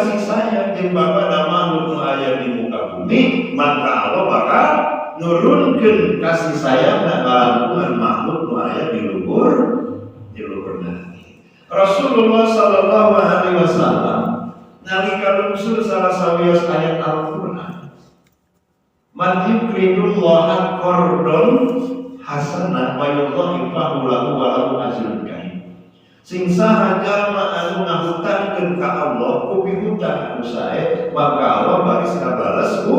kasih sayang jeung Bapak makhluk nu aya di muka bumi, maka Allah bakal nurunkeun kasih sayang dan ngalangkungan makhluk nu aya di luhur nanti. Rasulullah Sallallahu Alaihi Wasallam nalika lungsur salah sawios ayat Al-Qur'an, "Man yuqridullaha qardon hasanah wa yudha'ifahu lahu wa lahu ajrun karim." Sing saha jalma anu ngahutangkeun ka Allah ku pihutang anu sae, maka Allah baris ngabales ku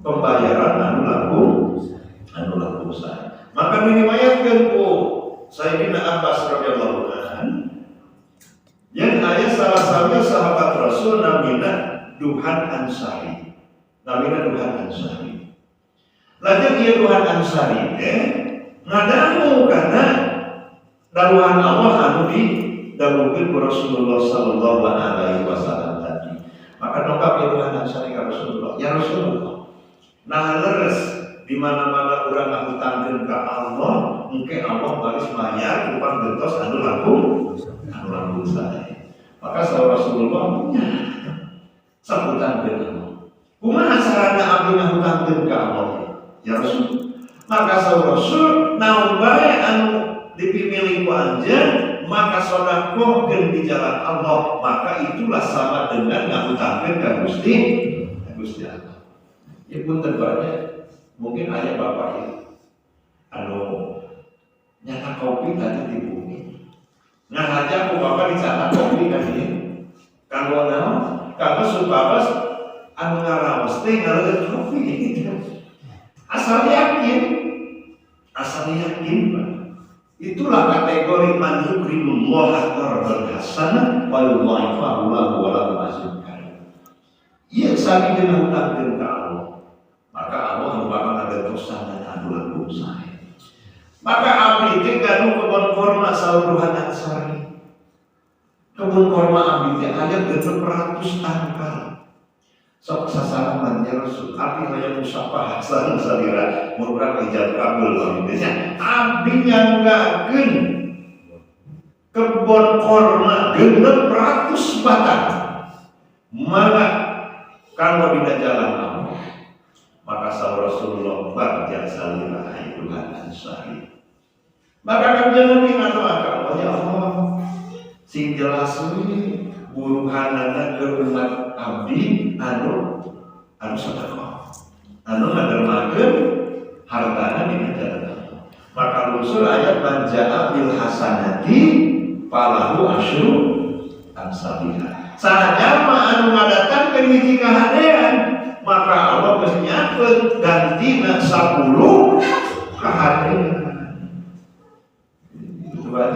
pembayaran anu langkung sae. Maka diriwayatkeun ku Sayyidina Abbas radhiyallahu anhu yang aya salah satu sahabat Rasul namina Duhan Ansari. Namina Duhan Ansari. Lajeng ieu Duhan Ansari teh ngadangu kana dawuhan Allah anu didawuhkeun ku Rasulullah sallallahu alaihi wasallam tadi. Maka dongkap ieu Duhan Ansari ka Rasulullah, "Ya Rasulullah, nah leres di mana-mana urang ngahutangkeun ka Allah, engke Allah baris mayar ku panggentos anu langkung sae." Maka saur Rasulullah, "Nya, sok hutangkeun Allah." "Kumaha carana abdi ngahutangkeun ka Allah, ya Rasul?" Maka saur Rasul, "Naon bae anu dipimilih ku anjeun, maka sodakohkeun di jalan Allah, maka itulah sama dengan ngahutangkeun ka Gusti Allah." Ya punten banyak, mungkin aya bapak itu anu nyandak kopi tadi di bumi, ngahaja ku bapak dicatat kopi kan ieu kanggo naon? Kanggo supados anu ngaraos teh ngaleueut kopi. Asal yakin, asal yakin, Pak. Itulah kategori man yuqridullaha qardan hasanah wa yudha'ifahu lahu wa lahu ajrun karim. Ieu sami dina hutangkeun ka Allah, maka Allah anu bakal ngagentosan dan anu langkung sae. "Maka abdi teh gaduh kebon korma," saur Duhan Ansari. "Kebun korma abdi teh aya 600 tangkal. Sok sasalaman, ya Rasul, abdi hayang musafah sareng salira, mun urang ijab kabul abdi teh. Abdi nyanggakeun kebon korma 600 batang. Mangga kanggo dina jalan Allah." Maka saur Rasulullah, "Bagja salira, ai Duhan Ansari." Maka kanjeng Nabi ngadoa ka Allah, "Ya Allah, sing jelas we buruhanana ke umat abdi anu anu sedekah, anu ngadermakeun hartana dina jalan Allah." Maka lungsur ayat man jaa bil hasanati falahu asyru amsalihah. Saha jalma anu ngadatangkeun hiji kahadean, maka Allah geus nyiapkeun gantina 10 kahadean. Itu kan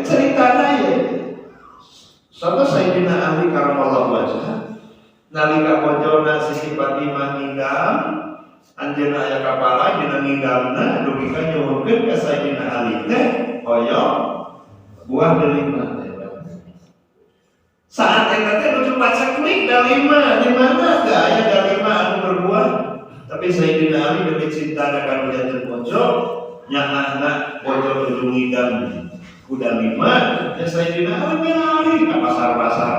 ceritana ya. Sama Sayyidina Ali karamallahu wajhah, nalika bojona Siti Fatimah ngidam, anjeunna aya kapala dina ngidamna dugi ka nyuhunkeun ka Sayyidina Ali teh hoyong buah delima teh. Saat eta teh nuju paceklik dalima, di mana teh aya dalima anu berbuah. Tapi Sayyidina Ali demi cintana ka nu janten bojo, nyaahna bojo nuju ngidam ku dalima, ya Sayyidina Ali milari ka pasar-pasar.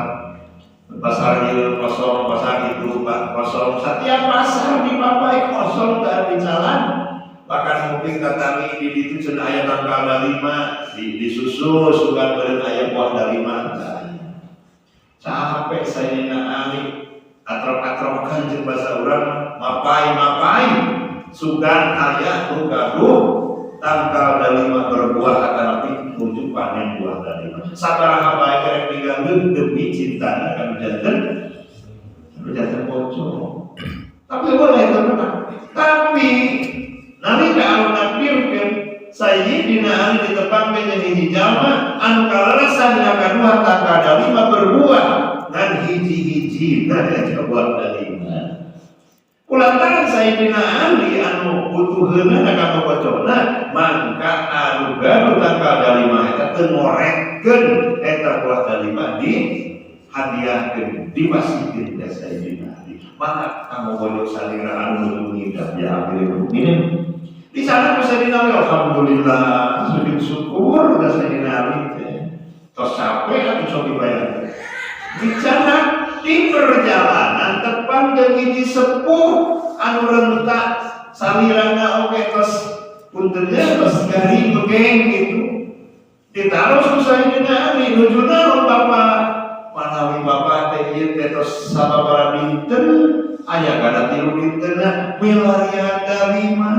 Pasar ieu kosong, pasar itu kosong, setiap pasar dipapai kosong teu di jalan. Bahkan mungkin tatami di ditu cenah aya tangkal dalima, di disusul sugan beureun aya buah dalima. Capek Sayyidina Ali atrok-atrokan, jeung bahasa urang mapai-mapai, sugan aya nu gaduh tangkal dalima berbuah atanapi nuju panen buah dalima. Sabaraha bae kerek ninggalkeun demi cintana ka nu janten bojo. Tapi boleh teman, tapi nalika anu nakdirkeun Sayyidina Ali ditepangkeun jeung hiji jalma anu kaleresan ngagaduhan tangkal dalima berbuah, ngan hiji-hiji nah eta buah dalima. Kulantaran Sayyidina Ali anu butuheunna ka bojona, mangka anu gaduh tangkal dalima eta teu ngoretkeun eta buah dalima, di hadiahkeun, dipasihkeun ka Sayyidina Ali. Maka kamu bojo salira anu nuju ngidam, ya Amirul Mukminin. Di sana ku Sayyidina Ali, alhamdulillah, sujud syukur ka Sayyidina Ali teh. Tos capek atuh, sok dibayar. Di sana Di perjalanan tepang jeung hiji sepuh anu renta, salirana oge tos, puntennya, tos garing begeng gitu. Ditaruh ku Sayyidina Ali, "Nuju naon, Bapak?" "Manawi Bapak teh ieu teh tos sababaraha dinten, aya kana 3 dintenna milarian dalima."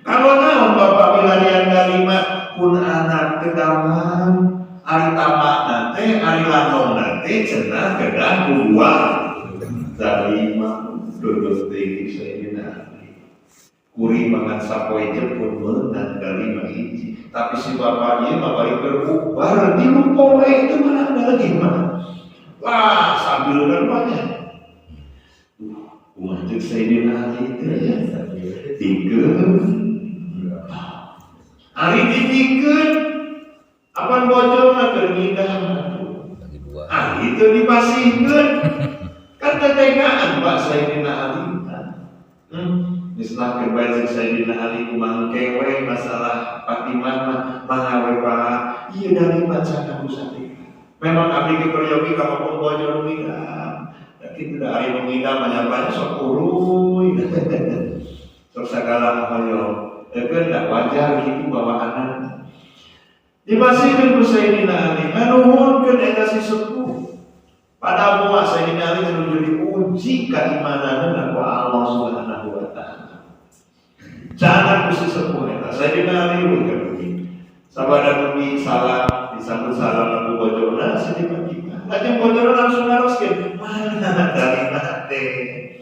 "Kalau naon Bapak milarian dalima?" "Pun anak teh damang, ari tamakna teh, ari landongna teh cenah kedah buah dalima." Duduk teh Sayyidina Ali. Kuri mangan sapoe pun meunang dalima hiji. Tapi si bapak ieu mah bari keur 3 poe itu mana ada lagi mana. Wah, sambil kan banyak. Kumaha ceuk Sayyidina Ali teh ya? Tikeun. Ari ditikeun, apan bojona keur ngidam atuh. Bagi dua. Ah, itu dipasihkeun. Kan tetegaan Pak Sayyidina Ali. Geus lah keur bae ceuk Sayyidina Ali, kumaha kewe masalah Fatimah mah, mangga we Pak. Ieu dalima can ku sate. Memang abdi ge peryogi ka kampung bojo nu ngidam. Da kitu da, ari nu ngidam banyak-banyak sok uruy. Sok sagala hoyong. Ekeun da wajar gitu bawaanan. Dipasihkeun ku Sayyidina Ali, nganuhunkeun eta si sepuh. Pada moal Sayyidina Ali nuju diuji keimananna ku Allah Subhanahu wa taala. Jangan ku si sepuh eta Sayyidina Ali we begitu. Sabada bumi salam, disambut salam ku bojona Siti Fatimah. Lajeng bojona langsung naroskeun, "Mana dalima teh?"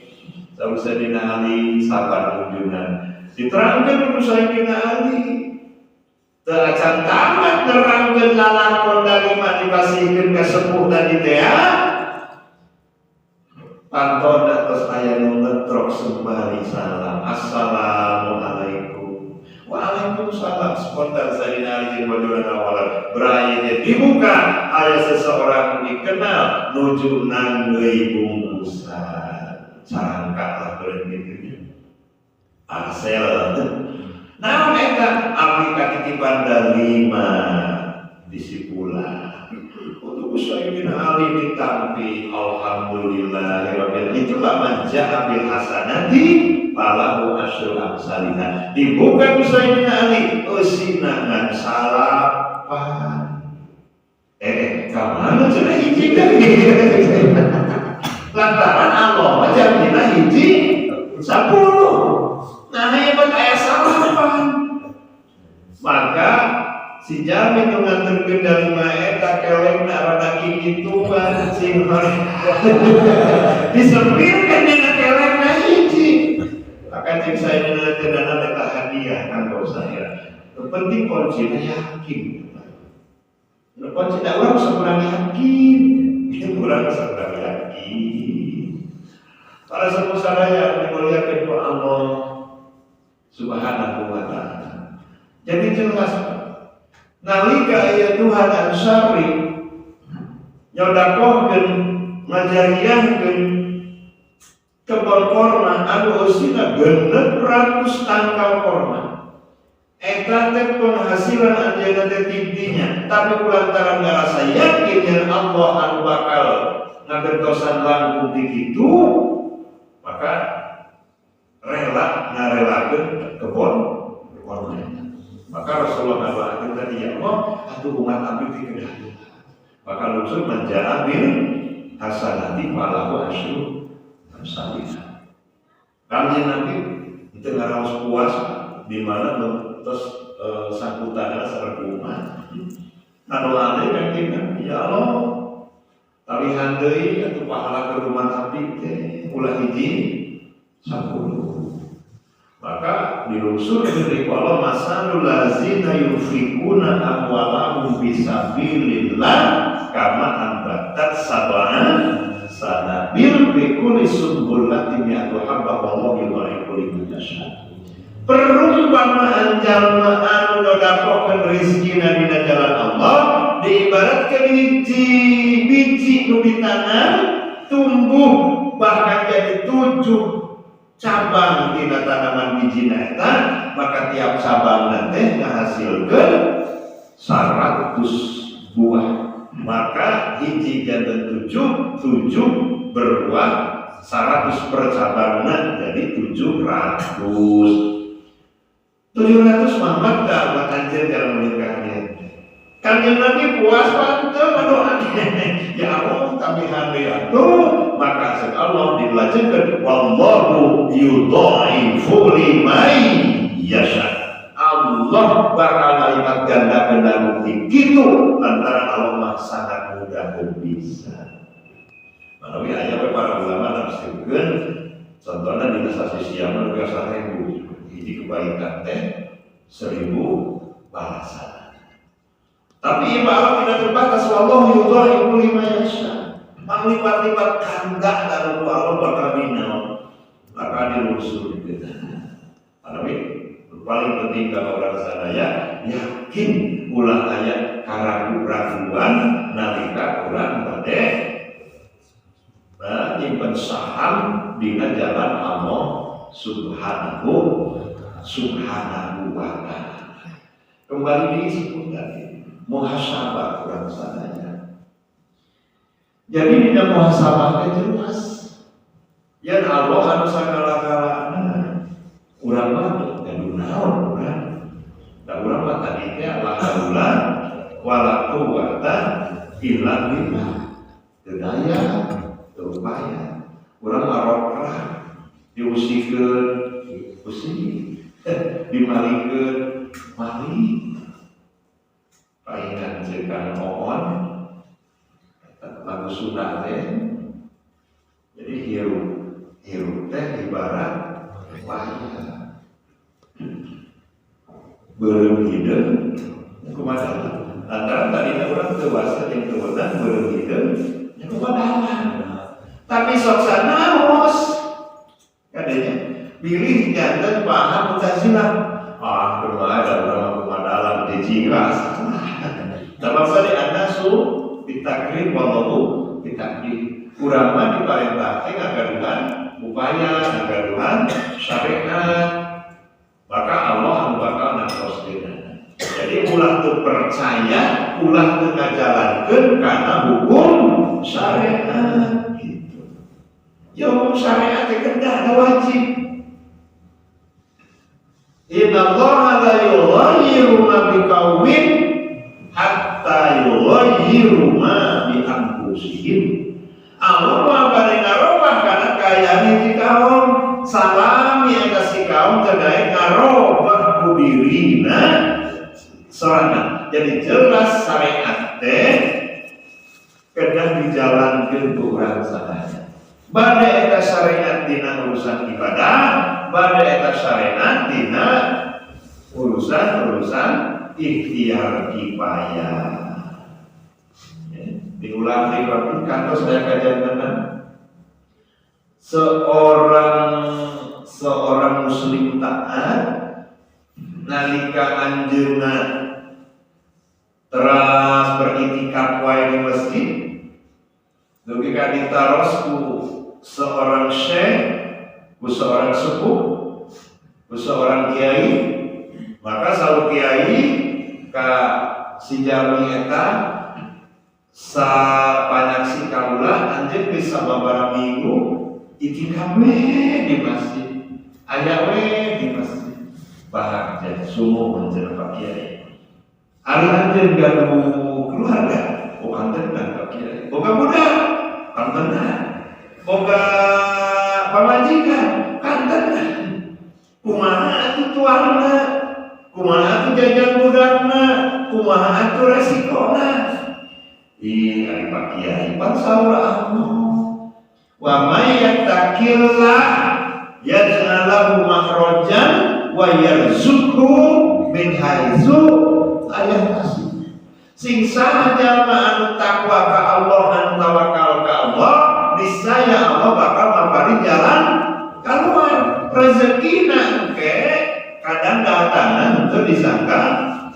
Saur Sayyidina Ali, "Sabar kunjungan." Diterangkeun ku Sayyidina Ali. Teu acan tamat nerangkeun lalakon dalima dipasihkeun ka sepuh tadi teh ya. Pantona tos aya nu ngetrok sembari salam. "Assalamualaikum." "Waalaikumsalam." Spontan Sayyidina Ali jeung bojona ngawaler. Berayanya dibuka, aya seseorang dikenal nuju nanggeuy bungkusan. Carangka lah beureun kitu nya. Arsel. Naon eta? "Abdi katitipan dalima disipula." Untuk Sayyidina Ali ditampi, alhamdulillahirabbil. Itulah man ja'a bil hasanati falahu asyru amsalihha. Dibuka ku Sayyidina Ali, eusina ngan 9. Eh, ka mana cenah hiji deui? Lantaran Allah mah janjina hiji 10. Nah, hebat aya 9. Maka si jalmi nu nganterkeun dalima eta kelekna rada kikituan sing disempirkeun dina kelekna hiji. Maka cek saya dina teh eta hadiah kanggo saya. Nu penting kuncinya yakin. Nu kunci da urang kurang yakin. Kurang kurang yakin. Para sepuh sadaya dimuliakan ku Allah Subhanahu wa taala. Jadi jelas nalika aya Tuhan Ansari nyodakohkeun, ngajariahkeun kebon korma anu eusina 600 tangkal korma. Eta teh penghasilan anjeunna teh tintinya, tapi kulantaran ngarasa yakin yen Allah anu bakal ngagentosan langkung ti kitu, maka rela ngarelakeun kebon korma. Maka Rasulullah ngadoakeun tadi, "Ya Allah, atuh umat abdi teh kedah." Maka lungsur man ja'a bil hasanati falahu asyru amsalihha. Kanjeng Nabi itu ngaraos puas di mana terus sangkutanna sareng umat. Anu aneh kanjeng Nabi, "Ya Allah, tabihan deui atuh pahala ke umat abdi teh ulah hiji 10." Maka dilungsur dari Allah masalul lazina yunfikuna amwalahum fisabilillah kama ambatat sab'a sanabil fi kulli sunbulatin mi'atu habbah wallahu yudha'ifu liman yasha. Perumpamaan jalma anu nyodakohkeun rezekina dina jalan Allah diibaratkeun hiji biji nu ditanam tumbuh bahkan jadi 7 cabang tina tanaman bijina eta, maka tiap cabang teh ngahasilkeun 100 buah. Maka hiji janten 7, 7 berbuah 100 per cabangna jadi 700. 700 Muhammad dah anjeun dalam menikahnya. Kanjeng Nabi puas panteu doa. Ya Allah tambihan deui atuh, maka cek Allah dilajengkeun wallahu yudhaifu liman yasha. Allah bakal ngalipat ganda-ganda bukti gitu lantaran Allah mah sangat mudah bisa. Manawi aya we para ulama nafsirkeun contohna dina sasi siang nu 1000 hiji kebaikan teh 1000 balasan. Tapi ibarat tidak terbatas, wallahu yudhaifu liman yasha. Manglipat-lipat ganda dan Allah bakal dinaon, bakal dilusur gitu. Tapi paling penting kalau orang sadaya yakin ulah aya karagu-raguan nalika urang bade nyimpen saham dina jalan Allah Subhanahu wa ta'ala. Kembali disebut tadi muhasabah kurang sadaya. Jadi dina muhasabah teh jelas. Yang Allah anu sagala-galana urang mah gaduh naon urang. Da urang mah tadi teh la haula wala quwwata illa billah. Teu daya, teu upaya. Urang mah rokrah diusikeun, usik, dimalikeun, malik. Paingan ceuk Kang Oon lagu Sunda teh. Jadi hirup hirup teh ibarat wayah. Beureum hideung kumaha lantaran tadinya urang teu basa jeung teu beunang beureum hideung nya kumaha. Tapi sok sanaos kadenya bilih janten paham Mu'tazilah. Ah kumaha da urang mah kumaha dalam dijingras. Sebab tadi annasu bitaklif wallahu bitakdir. Urang mah diparentah teh ngagaduhan upaya, ngagaduhan syariat. Maka Allah anu bakal nangtoskeun. Jadi ulah teu percaya, ulah teu ngajalankeun kana hukum syariat gitu. Ya hukum syariat teh kedah wajib. Inna Allaha la yughayyiru ma biqaumin hatta yughayyiru ma bi anfusihim. Allah mah bade ngarobah kana kaayaan hiji kaum, salami eta si kaum teu daek ngarobah ku dirina sorangan. Jadi jelas syariat teh kedah dijalankeun ku urang sadaya. Bade eta syariat dina urusan ibadah, bade eta syariat dina urusan-urusan ikhtiar kifayah. Ya, diulang di kantor saya kajian tentang seorang muslim taat nalika anjeunna teras beritikaf wae di masjid dugi ka ditaros ku seorang syekh, ku seorang sepuh, ku seorang kiai, maka saur kiai ka si jalmi eta sapanyaksi kaula anjeun bisa babaraha minggu itikaf we di masjid, aya we di masjid, bahagia sumuhun cenah Pak Kiai. Ari anjeun gaduh keluarga, oh kantenan Pak Kiai, boga budak kantenan, boga pamajikan kantenan, kumaha atuh tuangna, kumaha atuh jajan budakna, kumaha atuh resikona. Ih, ari Pak Kiai pan saur Allah, wa may yattaqillah yaj'al lahu makhrajan wa yarzuqhu min haitsu la yahtasib. Sing saha jalma anu takwa ka Allah, anu tawakal ka Allah, niscaya Allah bakal mapari jalan keluar. Rezekina engke kadang datangan teu disangka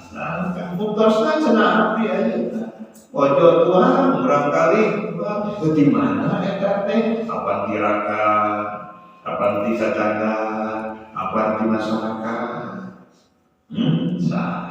sangka. Buktosna cenah abdi ayeuna. Ojo tuang barangkali di mana eta teh apan tirakat, apan ti sacangan, apan ti masyarakat. Sah.